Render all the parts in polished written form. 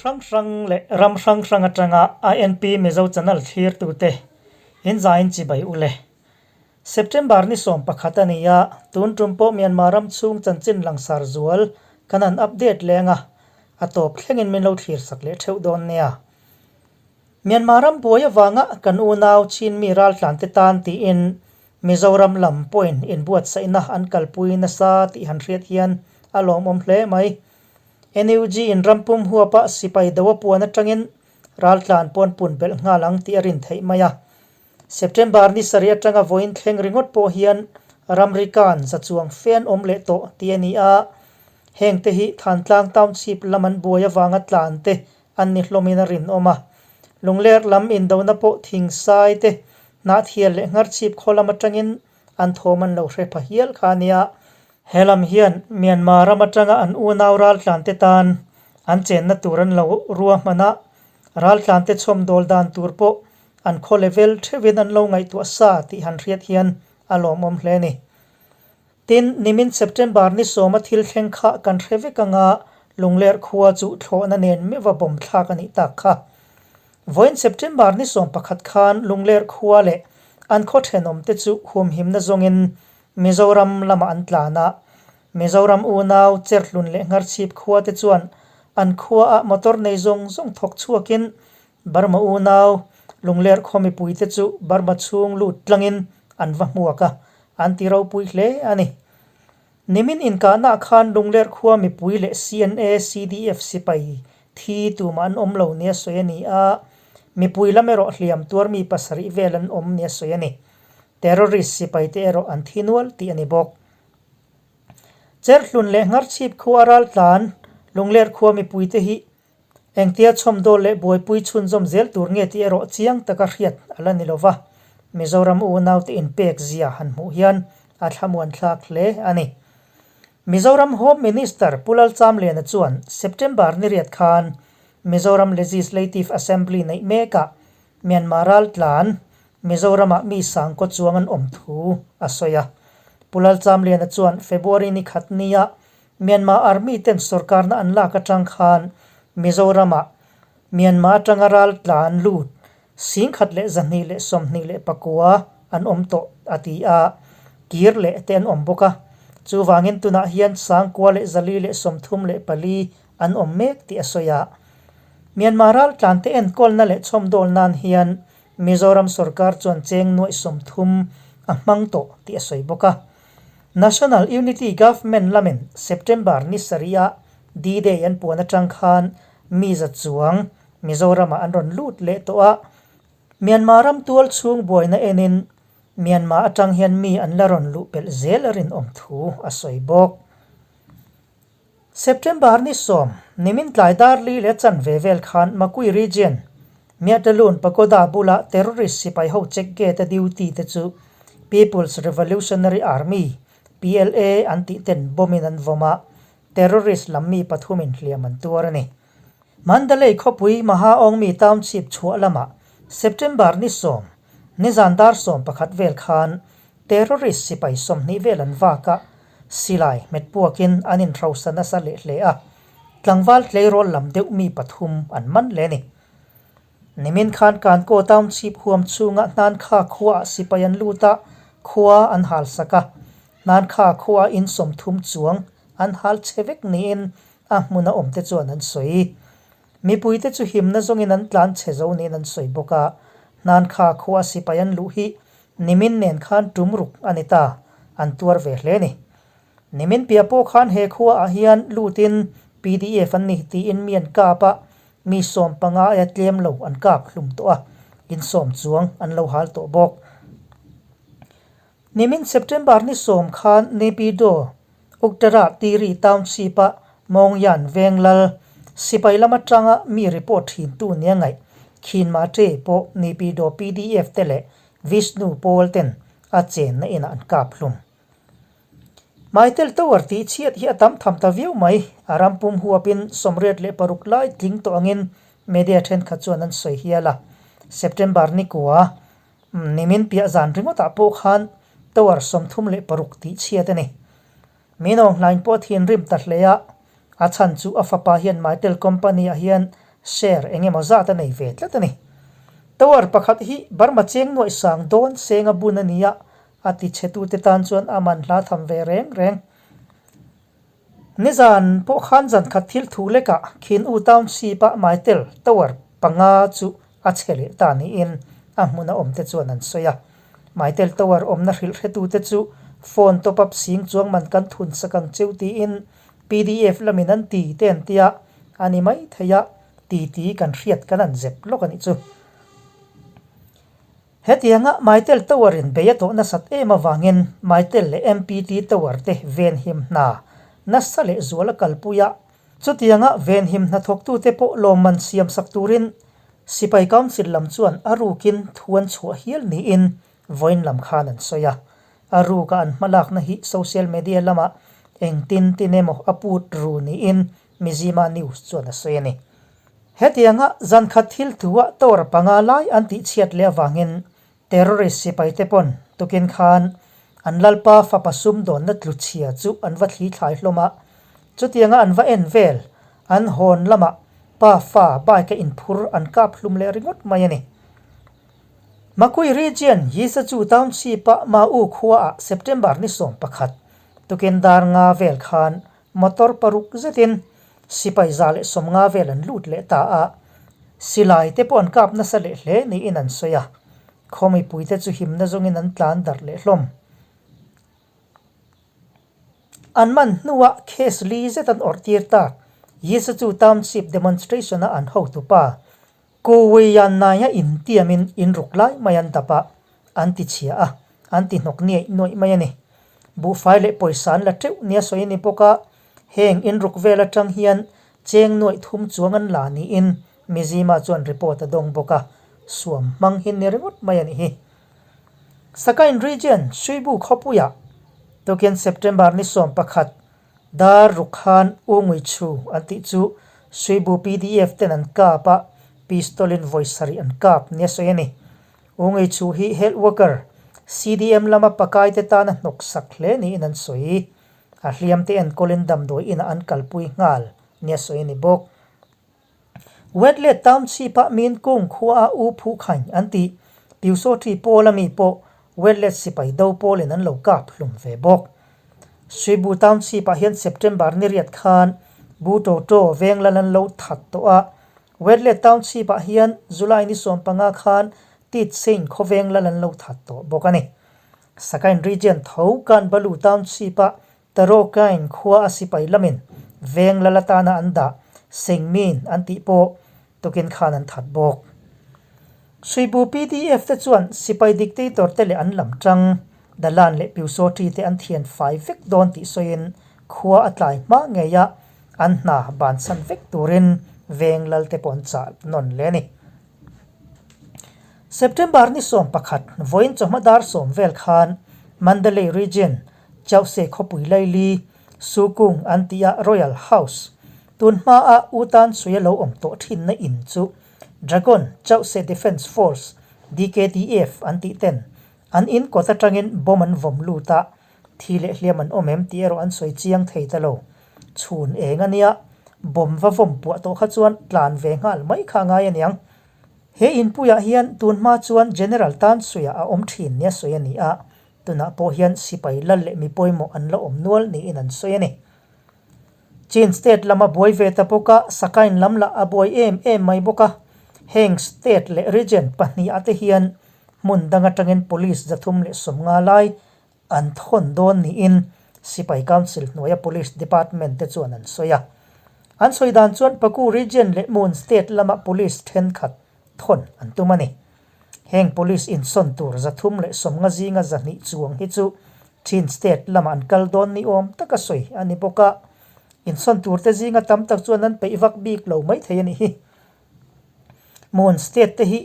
hrang hrang leh ram hrang hrang atanga INP Mizo channel thlirtute in zain chibai u le. September ni 11 a ni a, tun tum pawh Myanmar ram chhung chanchin langsar zual kan han update leng a, a tawp thlengin min lo thlir sak leh theuh dawn nia. Myanmar ram buai avanga kan unau Chinmi raltlante tan tiin Mizoram lam pawhin inbuatsaihna an kalpui nasa tih han hriat hian a lawmawm hle mai. NUG in rampum huapa sipai do a puan atangin raltlan pawn pun belh nghal ang tih a rin theih mai a. September ni sarih atanga vawiin thleng ringawt pawh hian ramri kan za chuang fe an awm leh tawh tih a ni a. Hengte hi Thantlang Township lam an buai avanga tlan te an ni hlawmin a rinawm a. Lungler lam indona pawh thingsai te, hnahthial leh ngharchhip khaw lam atangin an thawm an lo hre pha hial kha a nia. He lam hian Myanmar ram atanga an unau raltlante tan an chenna tur an lo ruahman a, raltlante chhawmdawl dan tur pawh an khaw level theuhin an lo ngaihtuah sa tih han hriat hian a lawmawm hle a ni. Tin, nimin September ni sawma thil thleng kha kan hre vek anga Lungler khua chu thlawhna nen meuha bawm thlak a nih tak kha. Vawiin September ni 11 khan Lungler khua leh an khaw thenawmte chu humhimna zawngin Mizoram lamah an tlan a. Mizoram unau Cherhlun leh Ngharchhip khua te chuan an khuaah motor nei zawng zawng thawk chhuakin Burma unau Lungler khaw mipuite chu Burma chhung lut tlangin an va hmuak a, an ti ropui hle a ni. Nimin inkahnaah khan Lungler khua mipui leh CNA, CDF sipai thi tumah an awm lo nia sawi a ni a, mipui lam erawh hliam tuar mi pasarih vel an awm nia sawi a ni. Terrorist sipaite erawh an thi nual tih a ni bawk. Cherhlun leh Ngharchhip khua raltlan Lungler khua mipuite hi Engtia chhawmdawl leh buaipui chhunzawm zel tur nge tih erawh chiang taka hriat a la ni lo va, Mizoram unaute inpek zia han hmuh hian a thlamuan thlak hle a ni. Mizoram Home Minister Pu Lalchamliana chuan September ni riat khan Mizoram Legislative Assembly neih mekah Myanmar raltlan Mizoramah mi sangkaw chuang an awm thu a sawi a. Pu Lalchamliana chuan February ni khat nia Myanmar Army ten sorkarna an lak atang khan Mizoramah Myanmar atanga ral tlan lut 12,124 an awm tawh a ti a, kir leh te an awm bawk a. Chuvangin tunah hian 9,434 an awm mek tih a sawi a. Myanmar ral tlan te enkawlna leh chhawmdawl nan hian Mizoram sorkar chuan cheng nuaih 30 a hmang tawh tih a sawi bawk a. National Unity Government lamin September ni sarih-a D-Day an puan atang khan mi za chuang Mizoramah an rawn lut leh tawh a. Myanmar ram tual chhung buaina enin Myanmar atang hian mi an la rawn luh pelh zel a rinawm thu a sawi bawk. September ni 10, nimin tlai dar li leh chanve vel khan Makui Region, Miatalun Pagoda bula terrorist sipai ho check gate a duty te chu People's Revolutionary Army, PLA, an tih ten bomb in an vawm a, terrorist lam mi pathumin hliam an tuar a ni. Mandalay khawpui Mahaongmi Township chhuah lamah September ni 10, nizan dar 11 vel khan Terrorist sipai 20 vel an vak a, silai hmet puakin an inhrosa nasa leh hle a, tlangval tleirawl lam deuh mi pathum an man hle a ni. Nimin khan Kankaw Township huam chhunga Hnankha khuaah sipai an lut a, khua an hal sak a, Hnankha khuaah in 30 chuang an hal che vek niin a hmuna awmte chuan an sawi. Mipuite chu himna zawngin an tlan chhe zo niin an sawi bawk a, Hnankha khua sipai an luh hi nimin nen khan tum ruk a ni ta, an tuar ve hle a ni. Nimin piah pawh khan he khuaah hian lutin pdf an ni tiin mi an kap a, mi 15 aia tlem lo an kap hlum tawh a, in sawm chuang an lo hal tawh bawk. Nimin September ni 10 khan Naypyidaw, Uktara Tiri Township-a Mawngyan veng lal sipai lam atanga mi report thintu nia ngaih Khin Ma Ṭe pawh Naypyidaw pdf te leh Vishnu Pawl ten a chenna inah an kap hlum. Maitel Tower tih chhiat hi a tam tham ta viau mai, a ram pum huapin 86 lai tling tawh angin media thenkhat chuan an sawi hial a. September ni kua Nimin piah zan ringawtah pawh khan tower 36 tih chhiat a ni. Min awng hlain pawh a thinrim ta hle a, a chhan chu a fapa hian Mytel company ah hian Share eng emaw zat a nei ve tlat a ni. Tower pakhat hi Burma cheng nuaih sang dawn seng a bun a ni a, a ti chhetute tan chuan a man hla tham ve reng reng. Nizan pawh khan zan khat thil thu lekah Khin U Township-a Maitel Tower panga chu a chhe leh ta niin a hmuna awmte chuan an sawi a. Maitel Tower awmna hrilh hretute chu phone top up sing chuang man kan thun sak ang cheu tiin pdf lamin an ti te an tia, a ni mai thei a, titi kan hriat kan an zep lawk a nih chu. Hetianga Maitel Tower in bei a tawh nasat em avangin Maitel leh MPT Tower te venhim hna nasa leh zual a kalpui a, chutianga venhim hnathawktute pawh lawmman siamsak turin Sipai Council lam chuan a rukin thu an chhuah hial niin vawiin lam khan an sawi a. A ruka an hmalakna hi social media lamah engtin tin emaw a put ru niin Mizzima News chuan a sawi a ni. Hetianga zankhat thil thua tower panga lai an tihchhiat leh avangin terrorist sipaite pawn tukin khan an lalpa fapa sumdawnna tlu chhia chu an va thli thlai hlawm a, chutianga an va en vel an hawn lamah pa fa bike a inphur an kap hlum leh ringawt mai a ni. Makui Region Yisachu Township-a Mau khuaah September ni 11 tukin dar nga vel khan Motor paruk zetin sipai 150 vel an lut leh ta a, silai te pawh an kap nasa leh hle niin an sawi a, khaw mipuite chu himna zawngin an tlan darh leh hlawm. An man hnuah case li zet an awrh tir tak, Yisachu Township demonstration-a an hotupa Kuwian naia intiamin inruk lai mai an dap a, an ti chhia a, an ti hnawk niaih nuaih mai a ni. Buhfai leh pawisa an la teuh nia sawi a ni bawk a, heng inruk vel atang hian cheng nuaih thum chuang an la niin Mizzima chuan report a dawng bawk a, suam hmang hi ni ringawt mai a nih hi. Sakain Region, Suibu khawpuiah tukin September ni 11, Dar ruk khan U Ngui Chu an tih chu Suibu pdf ten an kap a, pistol in vawi sarih an kap nia sawi a ni. U Ngui Chu hi health worker, CDM lama pakai te tana hnawk sak hle niin an sawi. A hliam te enkawlin damdawi inah an kalpui nghal nia sawi a ni bawk. Wetlet Township-a Min Kung khuaa U Phu Khain an tih Pyusawthi pawl ami pawh Wetlet sipai do pawlin an lo kap hlum ve bawk. Suibu Township-ah hian September ni riat khan Bu To To veng lal an lo that tawh a, Wetlet Township-ah hian July ni 15 khan Tit Sein khawveng lal an lo that tawh bawk a ni. Sakain Region tho Kanbalu Township-a Tarokain khua a sipai lamin veng lal atana an dah Sengmin an tih pawh tukin khan an that bawk. Suibu pdf te chuan sipai dictator te leh an lam tang Dalan leh Pyusawṭi te an thian fai vek dawn tih sawiin khua a tlai hma ngei a, an hna bansan vek turin veng lal te pawh an chah nawn leh a ni. September ni 11, vawiin chawhma dar sawm vel khan Mandalay Region, Chauhse khawpui laili, Sukung an tih a Royal House, tun hmaa U Tan Sui a lo awm tawh thinna in chu Dragon Chauhse Defence Force, DKDF, an tih ten an in kawt atangin bomb an vawm lut a, thi leh hliam an awm em tih erawh an sawi chiang thei ta lo. Chhun eng a nia, bomb va vawm puah tawh kha chuan tlan ve nghal mai kha a ngai a niang. He inpuiah hian tun hma chuan General Tan Suia a awm thin nia sawi a ni a, tunah pawh hian sipai lal leh mi pawimawh an la awm nual niin an sawi a ni. Chin state lam a buai ve ta bawk a, Sakain lam lah a buai em em mai bawk a, heng state leh region pahnih-ah te hian hmun dang atangin police 350 lai an thawn dawn niin Sipai Council hnuaia Police Department te chuan an sawi a. An sawi dan chuan Paku Region leh Mon State lama Police thenkhat thawn an tum a ni. Heng Police insawn tur 350 zinga 200 chuang hi chu Chin State lamah an kal dawn ni awm taka sawi a ni bawk a. Insawn tur te zinga tam tak chuan an peih vak bik lo maithei a nih hi. Mon State te hi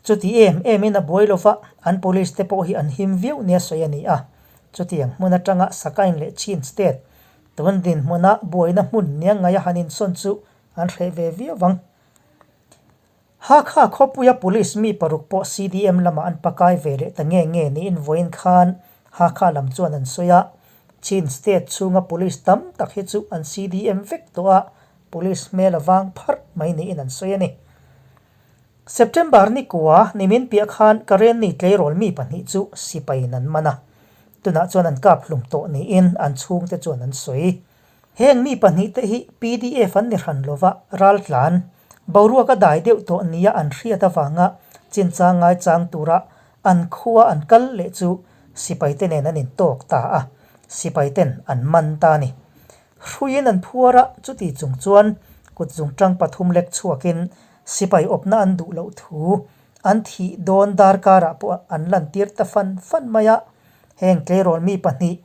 chuti em emin a buai lova, an Police te pawh hi an him viau nia sawi a ni a. Chutiang hmun atanga Sakain leh Chin State tun dinhmuna buaina hmun nia ngaia han insawn chu an hreh ve viau ang. Hakha khawpuia Police mi paruk pawh CDM lamah an pakai ve leh ta nge nge niin vawiin khan Hakha lam chuan an sawi a. Chin State chhunga Police tam tak hi chu an CDM vek tawh a. Police hmel a vang pharh mai niin an sawi a ni. September ni kua nimin piah khan Karenni tleirawl mi pahnih chu sipaiin an man a, tunah chuan an kap hlum tawh niin an chhungte chuan an sawi. Heng mi pahnihte hi pdf an ni hran lova raltlan boruak a dai deuh tawh nia an hriat avanga chinchang ngaichang tura an khua an kal leh chu sipaite nen an intawk ta a, sipaiten an man ta a ni. Hruiin an phuar a, chuti chung chuan kut zungtang pathum lek chhuakin sipai awpna an duh loh thu an thih dawn darkarah pawh an lantir ta fan fan mai a. Heng tleirawl mi pahnih,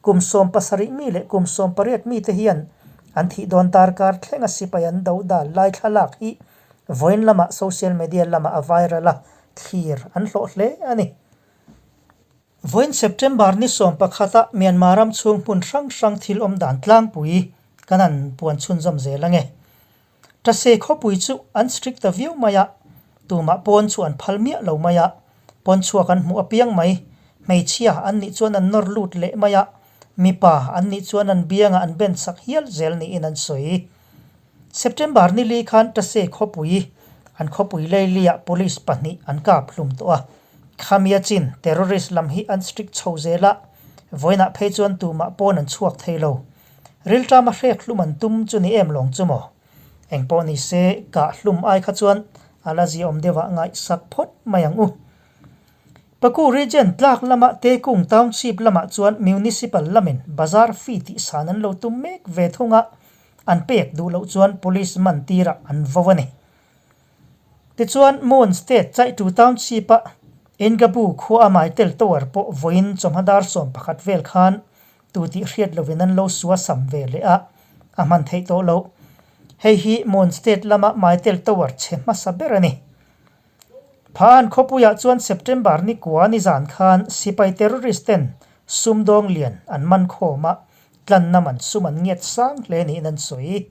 kum 70 mi leh kum 18 mite hian an thih dawn darkar thlenga sipai an do dal lai thlalak hi vawiin lamah social media lamah a viral a, thlir an hlawh hle a ni. Vawiin September ni 11 a Myanmar ram chhung hmun hrang hrang thil awm dan tlangpui kan han puan chhunzawm zel ange. Tase khawpui chu an strict ta viau mai a, tumah pawn chu an phal miah lo mai a, pawn chhuak an hmuh apiang mai, hmeichhia an nih chuan an nawr lut leh mai a, mipa an nih chuan an biangah an ben sak hial zel niin an sawi. September ni li khan Tase khawpui an khawpui leiliah police pahnih an kap hlum tawh a. Khamia chin terrorist lam hi an strict chho zel a, vawiinah phei chuan tumah pawn an chhuak thei lo. Rilṭama hrek hlum an tum chu ni em lawng chu maw? Engpawh ni se kah hlum ai kha chuan a la ziaawm deuhah ngaihsak phawt mai ang u. Paku Region tlak lama Tekung Township lamah chuan Municipal lamin bazar fee tihsan an lo tum mek ve thung a, an pek duh loh chuan Police man tirah an vo a ni. Tichuan Mon State Chaitu Township-a Engabu khua a Maitel Tower pawh vawiin chawhma dar 11 vel khan tu tih hriat lovin an lo sua sam ve leh a, a hman theih tawh loh. Hei hi Mon State lama Maitel Tower chhe hmasa ber a ni. Phaan khawpuiah chuan September ni kua ni zan khan sipai terrorist ten sumdawng lian an man khawm a, tlanna man sum an ngiat sang hle niin an sawi.